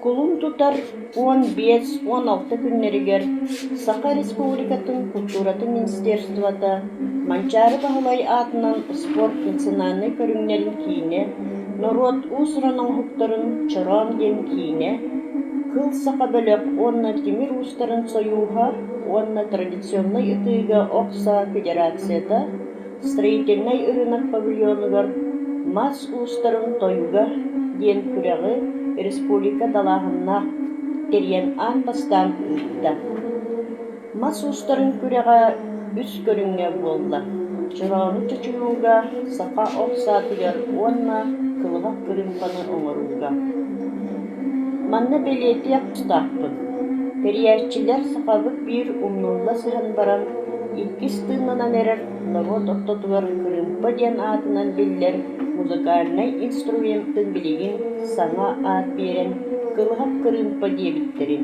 Кулун тутар 15-16 күннэригэр Саха Республикатын култууратын министерствота Манчаары Баһылай аатынан спорт национальнай көрүҥнэрин киинэ, норуот уус-уран оҥоһуктарын «Чороон» диэн киинэ, Кыл саха бөлөх уонна тимир уустарын сойууһа уонна традиционнай ытыыга ох саа федерацията Строительнай ырыынак павильонугар «Мас уустарын тойуга» диэн күрэҕи республика далааһыннаах тэрийэн аан бастаан ыытта. Мас уустарын күрэҕэ үс көрүҥҥэ буолла: чороону чочуйууга, саха ох саатыгар уонна кылыһах кырыымпаны оҥорууга. Манна бэлиэтиэх тустаахпын: тэрийээччилэр сахабыт биир умнулла сыһан баран, иккис тыыннанан эрэр норуот ортотугар кырыымпа диэн аатынан биллэр музыкальнай инструментын билигин саҥа аат биэрэн кылыһах кырыымпа диэбиттэрин.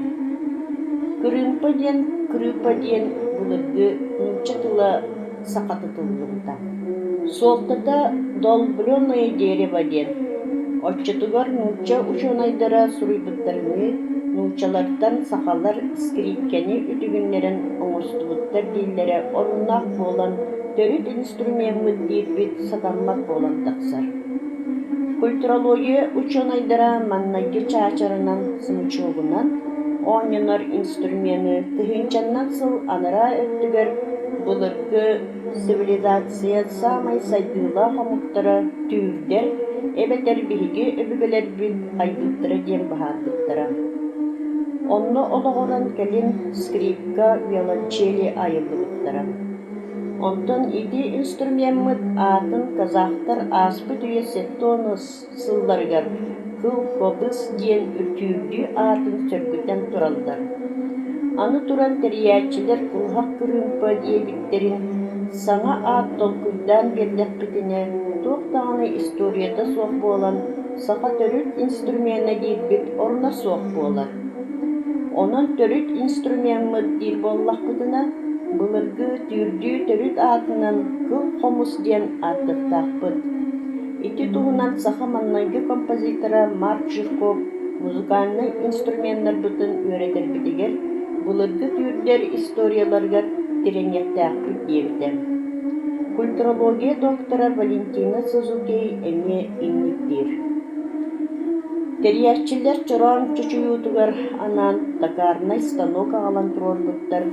Кырыымпа диэн кырыыпа диэн былыргы нуучча тыла сахатытыллыбыта. Суолтата «долбленное дерево» диэн. Оччотугар нуучча учуонайдара суруйбуттарыныы, нууччалартан сахалар скрипкэни үтүгүннэрэн оҥостубуттар дииллэрэ оруннаах буолан, төрүт инструмеммыт диирбит сатаммат буолан тахсар. Культурология учуонайдара маҥнайгы чаачарынан, смычогунан оонньонор инструмены тыһыынчаннан сыл анараа өттүгэр былыргы цивилизация саамай сайдыылаах омуктара түүрдэр эбэтэр биһиги өбүгэлэрбит айбыттара диэн быһаарбыттара. Онно олоҕуран кэлин скрипка, виолончели айыллыбыттара. Онтон ити инструмеммыт аатын казахтар ааспыт үйэ 70 сылларыгар кыл кобыс диэн түүрдүү аатын сөргүтэн тураллар. Аны туран тэрийээччилэр кылыһах кырыымпа диэбиттэрин саҥа аат толкуйдаан биэрдэхпитинэ, туох даҕаны историята суох буолан, саха төрүт инструмена диирбит оруна суох буолар. Онон төрүт инструмеммыт диир буоллахпытына, былыргы түүрдүү төрүт аатынан кыл хомус диэн ааттыахтаахпыт. Ити туһунан саха маҥнайгы композитора Марк Жирков музыкальнай инструменнарбытын үөрэтэрбитигэр былыргы түүрдэр историяларыгар тирэниэхтээхпит диэбитэ. Культурология доктора Валентина Сузуки эмиэ инник диир. Тэрийээччилэр чороон чочуйуутугар анаан токарнай станок аҕалан туруорбуттар,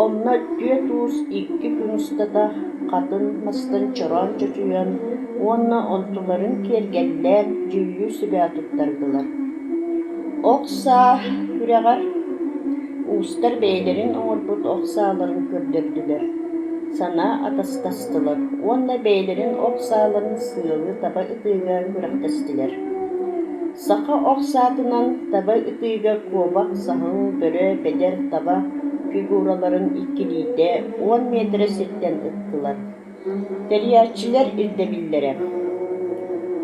онно түөрт уус икки күн устата хатын мастан чороон чочуйан уонна онтуларын киэргэллээн дьүүллүүр сүбэҕэ туттардылар. Ох саа күрэҕэр уустар бэйэлэрин оҥорбут ох сааларын көрдөрдүлэр, санаа атастастылар уонна бэйэлэрин ох сааларын сыалы таба ытыыга күрэхтэстилэр. Саха ох саатынан таба ытыыга куобах, саһыл, бөрө, бэдэр, таба фигураларын иккилиитэ 10 миэтэрэ сиртэн ыттылар. Тэрийээччилэр ирдэбиллэрэ: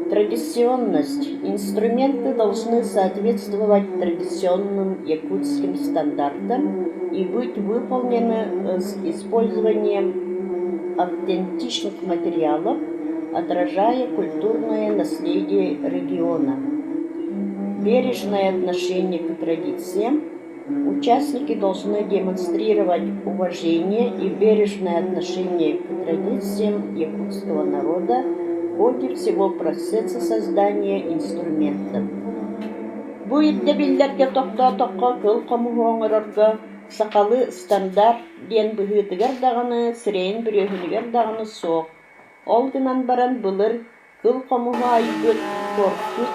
Традиционность. Инструменты должны соответствовать традиционным якутским стандартам и быть выполнены с использованием автентичных материалов, отражая культурное наследие региона. Бережное отношение к традициям. Участники должны демонстрировать уважение и бережное отношение к традициям якутского народа в ходе всего процесса создания инструментов. Бу ирдэбиллэргэ тохтоотоххо кыл хомуһу оҥорорго сахалыы стандарт диэн быһыытыгар даҕаны, сирэйин бүрүөһүнүгэр даҕаны суох. Ол гынан баран былыр Кыл хомуһу айбыт Коркут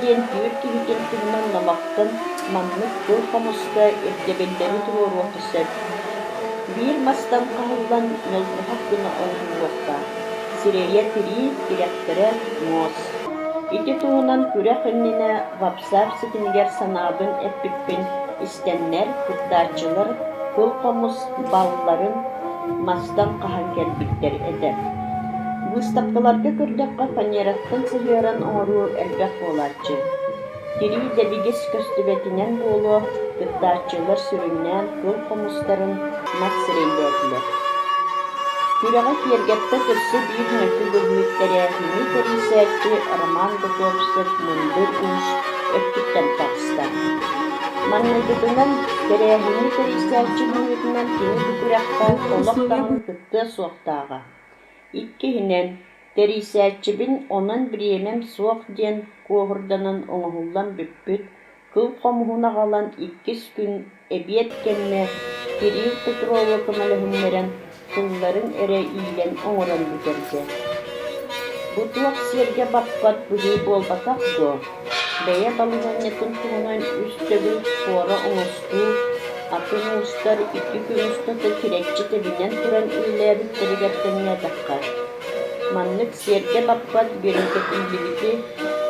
диэн түүр киһитин туһунан номохтон маннык кыл хомуска ирдэбиллэри туруоруохха сөп: биир мастан хаһыллан ньолбуһах гына оҥоһуллуохтаах, сирэйэ тирии, тирэхтэрэ муос. Ити туһунан күрэх иннинэ WhatsApp ситимигэр санаабын эппиппин истэннэр, кыттааччылар кыл хомус балларын мастан хаһан кэлбиттэр этэ. Быыстапкаларга көрдөххө, фанераттан сыһыаран оҥоруу элбэх буолааччы. Тирии дэбигис көстүбэтинэн буолуо, кыттааччылар сүрүннээн кыл хомустарын мас сирэйдээтилэр. Күрэҕи киэргэппэт өссө биир мөкү быһыы тэрээһини тэрийсээччи Роман Готовцев-Мындыр Уус. өттүттэн таҕыста. Маҥнайгытынан, тэрээһини тэрийсээччи быһыытынан кини бу күрэххэ олох даҕаны кыттыа суохтааҕа. Иккиһинэн, тэрийсээччибин онон бириэмэм суох диэн куоһурданан оҥоһуллан бүппүт кыл хомуһун аҕалан иккис күн эбиэт кэннэ Кирилл Петровы көмөлөһүннэрэн тылларын эрэ иилэн оҥорон бүтэрдэ. Бу туох сиэргэ баппат быһыы буолбатах дуо? Бэйэ балаһыанньатын туһунан үс төгүл туора оҥостуу, атын уустар икки күн устата кирэччи тэбинэн туран үлэлээбиттэригэр тэҥнээтэххэ, маннык сиэргэ баппат бигэргэтиллибити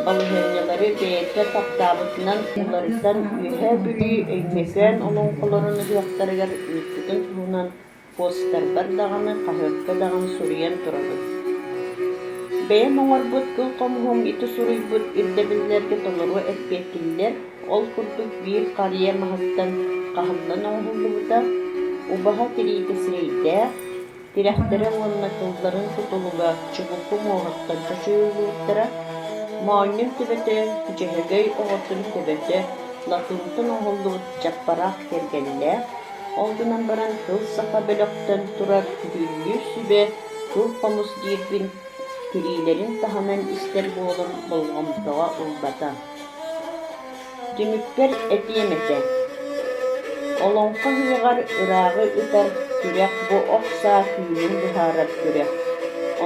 балаһыанньалары бэйэтэ таптаабытынан уларытан Үөһээ Бүлүү Өймөкөөн олоҥхолорун ыһыахтарыгар ыыппытын туһунан постарбар даҕаны, хаһыакка даҕаны суруйан турабын. Бэйэм оҥорбут кыл хомуһум ити суруйбут ирдэбиллэргэ толору эппиэттииллэр, ол курдук биир харыйа маһыттан хаһыллан оҥоһуллубута, убаһа тириитэ сирэйдээх, Тирэхтэрэ уонна тылларын тутулуга чубуку муоһуттан чочуйуллубуттара, моонньун төбөтө, дьөһөгөй оҕотун төбөтө латуунтан оҥоһуллубут чаппараах киэргэллээх, ол гынан баран кыл саха бөлөхтөн турар дьүүллүүр сүбэ кыл хомус диирбин тириилэрин таһынан истэр буолан болҕомтоҕо ылбата. Түмүкпэр этиэм этэ: Олоҥхо ыһыаҕар ырааҕы ытар күрэх бу ох саа күүһүн быһаарар күрэх.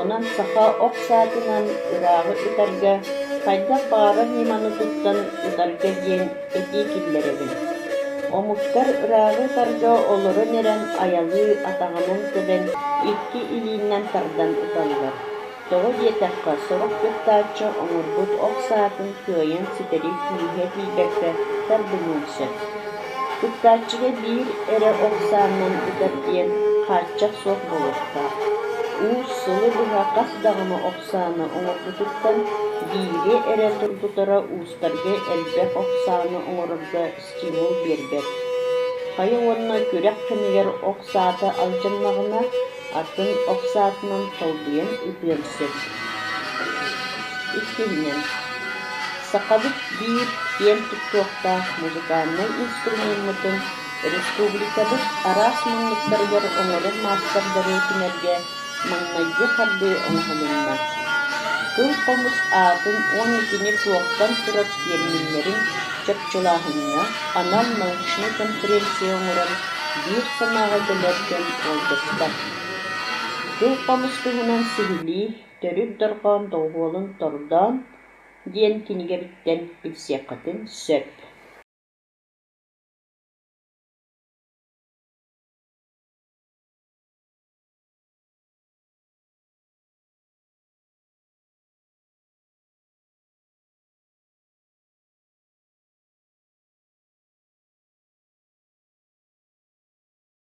Онон саха ох саатынан ырааҕы ытарга хайдах баҕарар ньыманы туттан ытарга диэн этии киллэрэбин. Омуктар ырааҕы ытарга олорон эрэн айалыы атаҕынан тэбэн икки илиинэн тардан ыталлар. Тоҕо диэтэххэ, сорох кыттааччы оҥорбут ох саатын кыайан ситэри күүһэ тиийбэккэ тардыныан сөп. Кыттааччыга биир эрэ ох саанан ытар диэн хааччах суох буолуохтаах. Уус сылы быһа хас даҕаны ох сааны оҥорбутуттан биири эрэ тургутара уустарга элбэх ох сааны оҥорорго стимул биэрбэт. Хайа уонна күрэх кэмигэр ох саата алдьаннаҕына, атын ох саатынан солбуйан ытыан сөп. Иккиһинэн, сахабыт биир киэн туттуохтаах музыкальнай инструмеммытын республикабыт араас муннуктарыгар оҥорор маастардары түмэргэ маҥнайгы хардыы оҥоһулунна. Кыл хомус аатын уонна кини туохтан турар тиэрминнэрин чопчулааһыҥҥа анал научнай конференция оҥорон биир санааҕа кэлэр кэм уолдьаста. Кыл хомус туһунан сиһилии «Төрүт дорҕоон доҕуһуолун тордоон» диэн кинигэбиттэн билсиэххитин сөп.